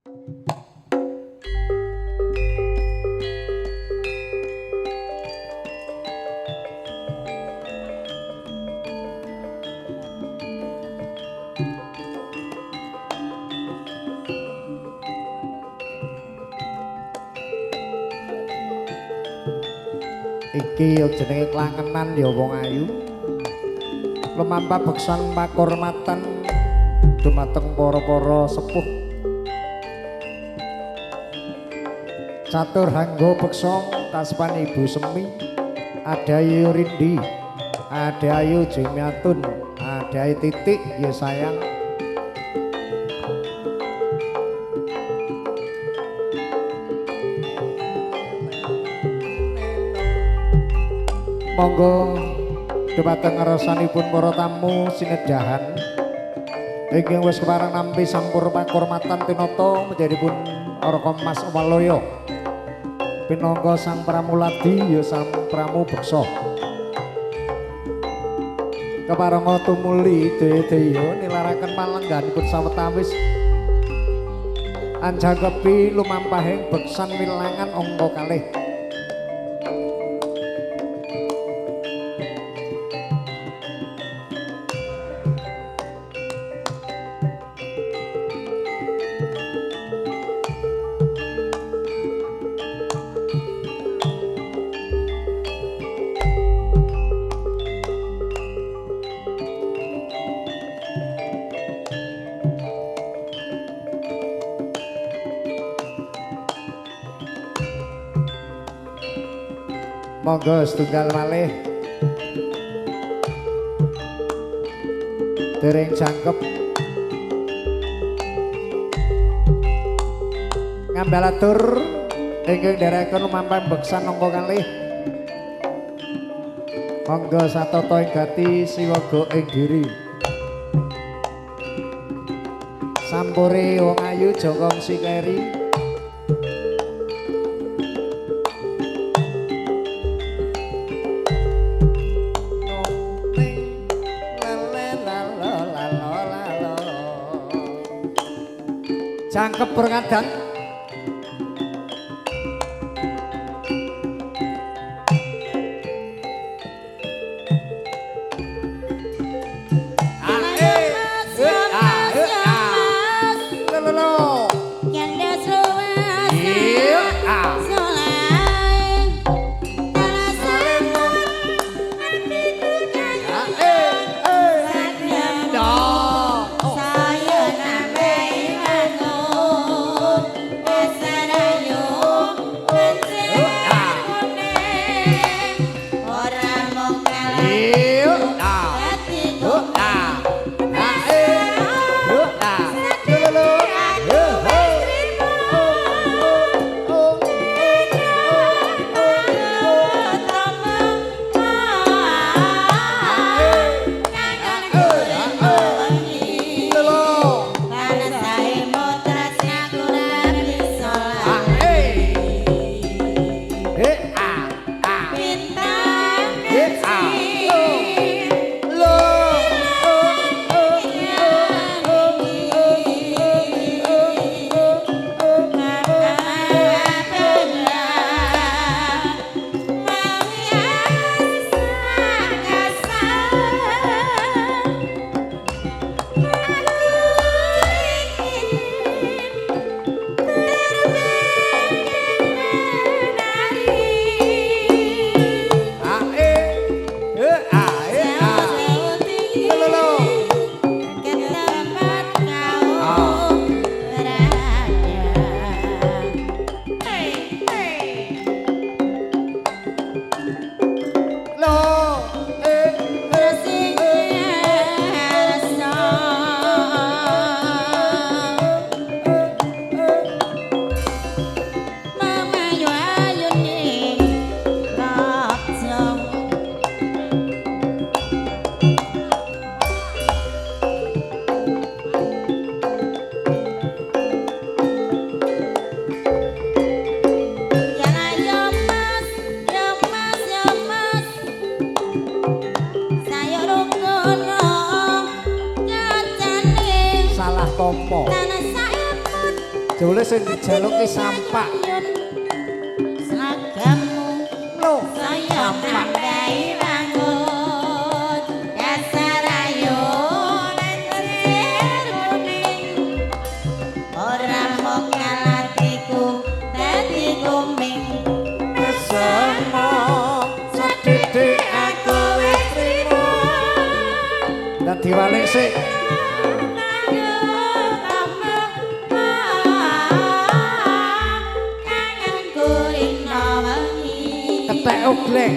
Iki ya jenenge klangenan ya wong ayu. Lumampah beksan pakurmatan dumateng para-para sepuh. Catur hangga beksa kaspan Ibu Semi, Adayu Rindi, Adayu Jumiatun, Adayu Titik ya sayang. Monggo dumateng ngrasanipun para tamu sinedahan ingkang wis kepareng nampi sampur pakurmatan tinata menjadipun Raka Mas Waluya pinangka Sang Pramuladi ya Sang Pramu Beksa. Keparenga tumuli daya-daya nilaraken palengganipun sawetawis anjangkepi lumampahing beksan wilangan angka kalih. Monggo setunggal malih dereng jangkep ngambalatur ingkang nderekaken lumampah beksan angka kalih. Monggo satata ing gati siwaga ing diri. Sampure wong ayu jongkong sikeri. Jangkep purgadang. Jebule sing dijaluki sampak. Seragammu Lho, saya tambahi wangun dasar ayu lencir kuning ora mung atiku dadi kuming Semo sedidik aku wis trimo. Dan diwalik sik. Ketek ogleng.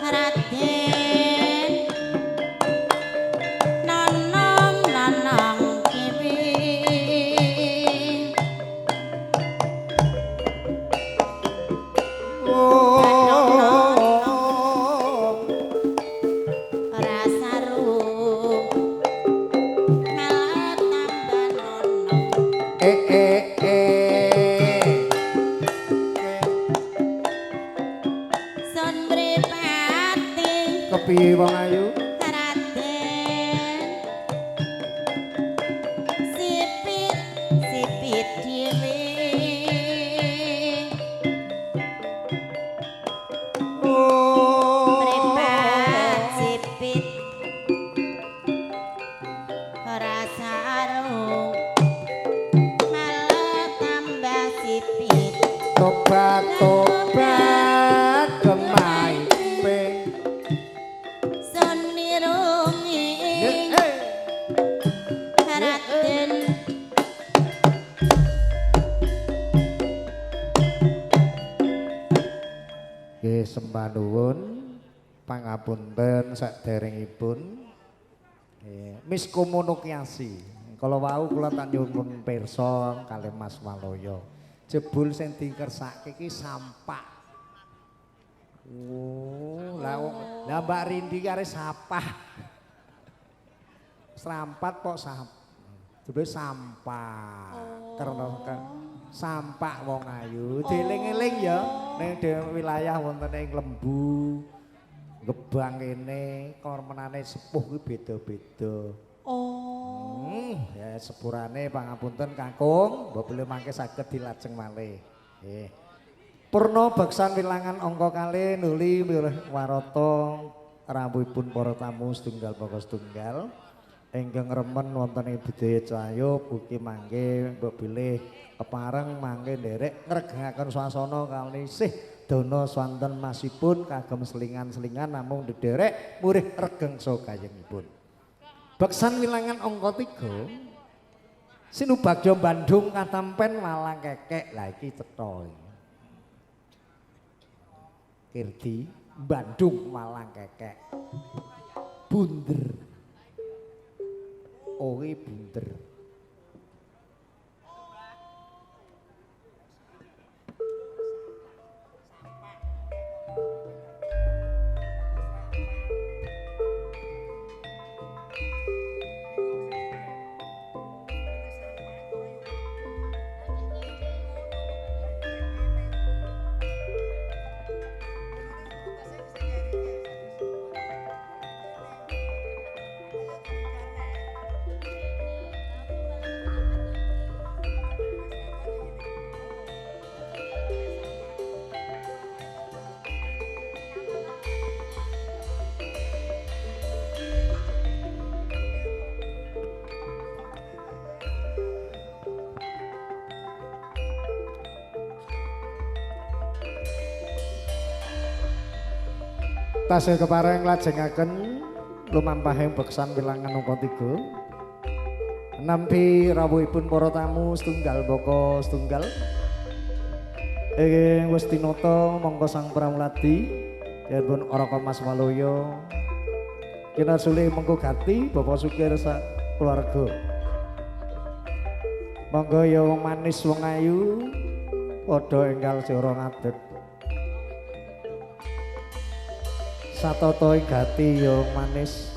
Raden Nanang nanang kiwi ora saru malah tambah nono Eh eh eh. Sun mripate Kepiye wong ayu? Raden sipit sipit dhewe mripat sipit ora saru malah tambah sipit. Tobat tobat gemai ping. Sun nirungi Raden Nggih sembah nuwun pangapunten saderengipun miskomunikasi. Kala wau kula tak nyuwun pirsa kalih Mas Waloyo. Jebul sing dikersake iki sampak. Oh, lah lah Mbak Rindi ki arep sapah. Serampat kok sam. Jebul sampah. Karena sampak wong ayu. Dieling-eling ya ning wilayah wonten ing Lembu. Gebang kene kormenane sepuh kuwi beda-beda. Oh. Ya sepurane pangapunten kakung, mbok bilih mangke saged dilajeng malih. Nggih. Purna beksan wilangan angka kalih nuli milih warata rawuhipun para tamu setunggal baka setunggal ingkang remen wonten ing budaya Cayub ugi mangke mbok bilih kepareng mangke nderek ngregengaken swasana kali sih dana swanten masipun kagem selingan-selingan namung ndederek murih regeng gayengipun. Beksan wilangan angka 3 Sinubagya Bandung katampen Malang Kekek. Lah iki cetha iki. Kirdi Bandung Malang Kekek. Bunder. Oke bunder. Tasih kepareng lajengaken lumampahing beksan wilangan angka 3. Nampi rawuhipun para tamu setunggal baka setunggal. Ing wis tinata mongko sang pramuladi yen pun Raka Mas Waloyo. Kinasuli mengko gati Bapak Sukir sak keluarga. Monggo ya wong manis wong ayu padha enggal jara ngadeg. Satata ing gati ya manis.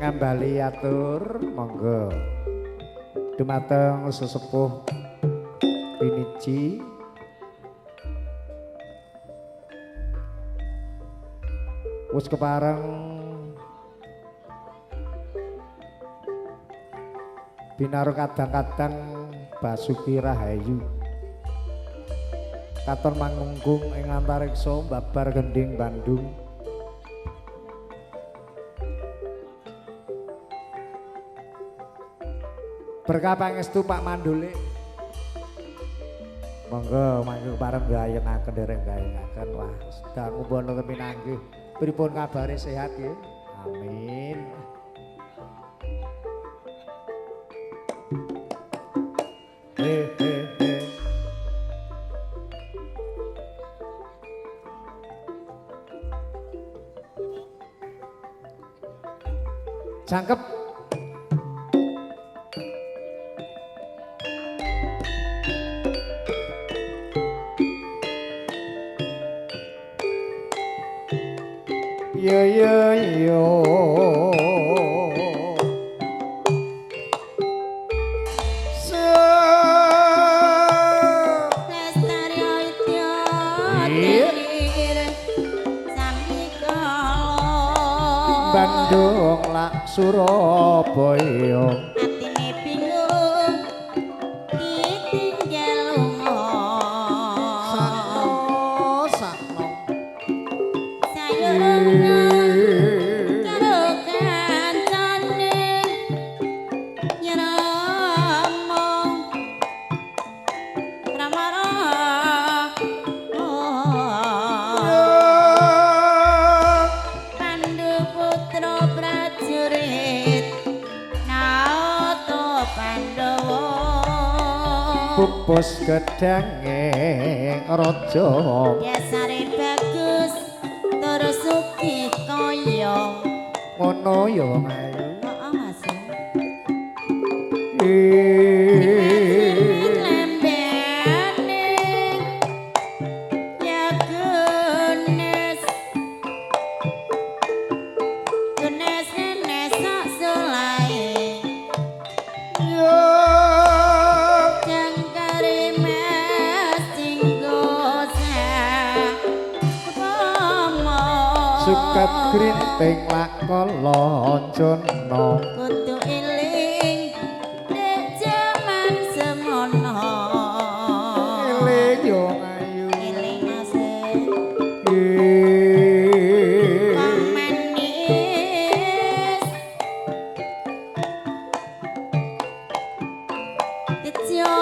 Ngambali atur monggo. Dumateng sesepuh piniji wis kepareng binaro kadang-kadang Basuki Rahayu katon mangungkung ing antariksa babar gending Bandung. Berkah pangestu Pak Mandule. Monggo mangke pareng gayengaken dereng gayengaken. Wah, dangu bono pinanggih. Pripun kabare sehat nggih? Amin. He he he. Jangkep. Yo yo yo. Bandung lak Surabaya atine bingung ditinggal lunga sakno sakno sayur karo kancane nyeramo ramara. Pandu putra prajurit Naoto Pandawa pupus gedhange raja biasane bagus tur sugih kaya ngono ya wong ayu. Heeh Mas. Lembene ya genes genes genes sak sulae Yo jangkare mas jinggo sapomo suket grinting lak kala jono kudu eling dek jaman semono eling yo ayu eling Mas. Wong manis tejo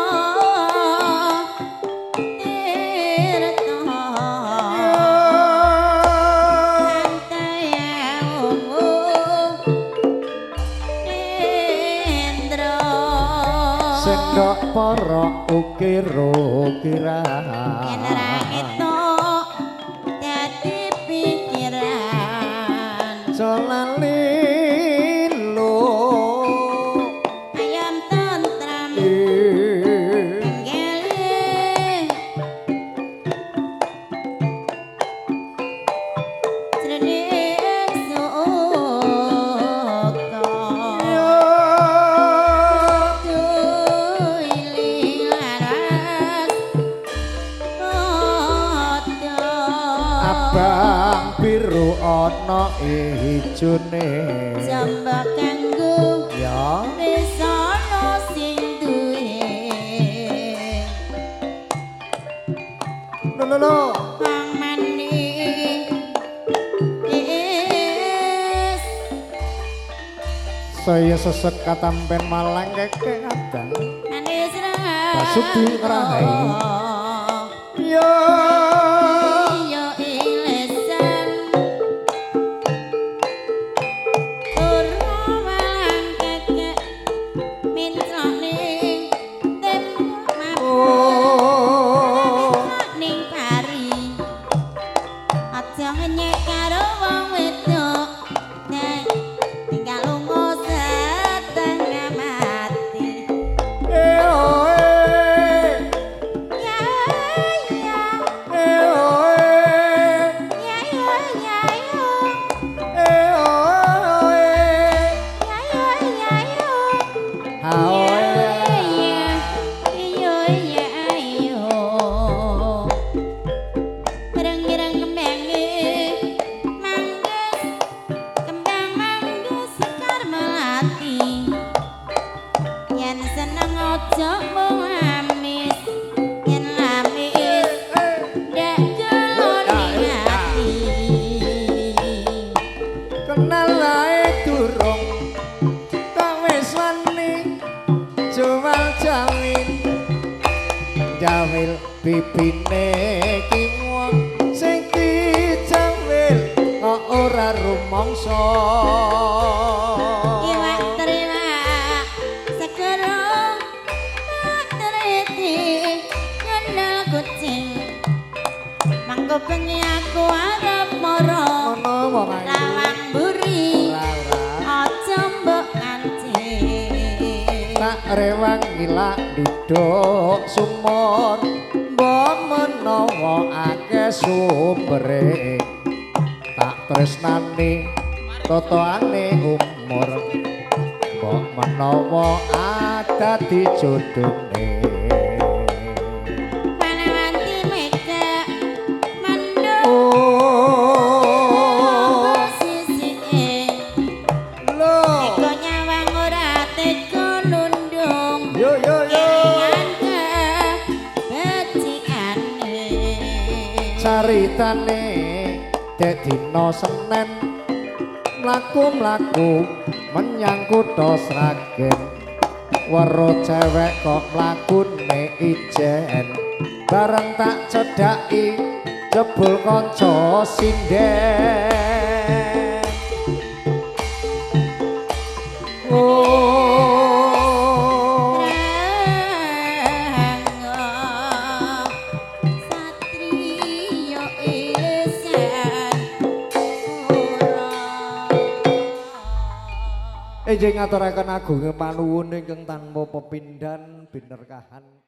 tirta santai ungu nendra sendok para ukir-ukiran yen ra ketok dadi pikiran aja lali lho ayam tentram nggele jroning suka duili laras padha abang biru ana ijone jambak kanggo ya wis ana sing duwe lho lho lho wong manis saya sesek katampen malang keke kadang manis ra Basuki Rahayu. Ya yo ilesan ora walang kekek mintrok ning tembok mabur oh ning pari aja ngenyek karo wong wedok nek tinggal lunga setengah mati. Eh oh eh Ya ya. Njawil bibine ki wong sing dijawil kok ora rumangsa. Iwak terima segera treti kenal kucing mangko bengi aku arep mara Ngono wong ayu. Lawang mburi Ora ora. Aja mbok kancing. Tak rewang ngilak duduk sumur mbok menawa akeh sumbere tak tresnani totoane umur mbok menawa dadi jodone. Panawanti mega mendung Oh sisike lho tega nyawang ora tega nundung yo yo yo kelingan kebecikane. Caritane dek dina Senen mlaku-mlaku menyang kutha Sragen weruh cewek kok mlakune ijen bareng tak cedhaki jebul kanca sinden. Oh Rangga satriya isan ora. Enjing ngaturaken agung panuwun ingkang tanpa pepindhan binerkahan.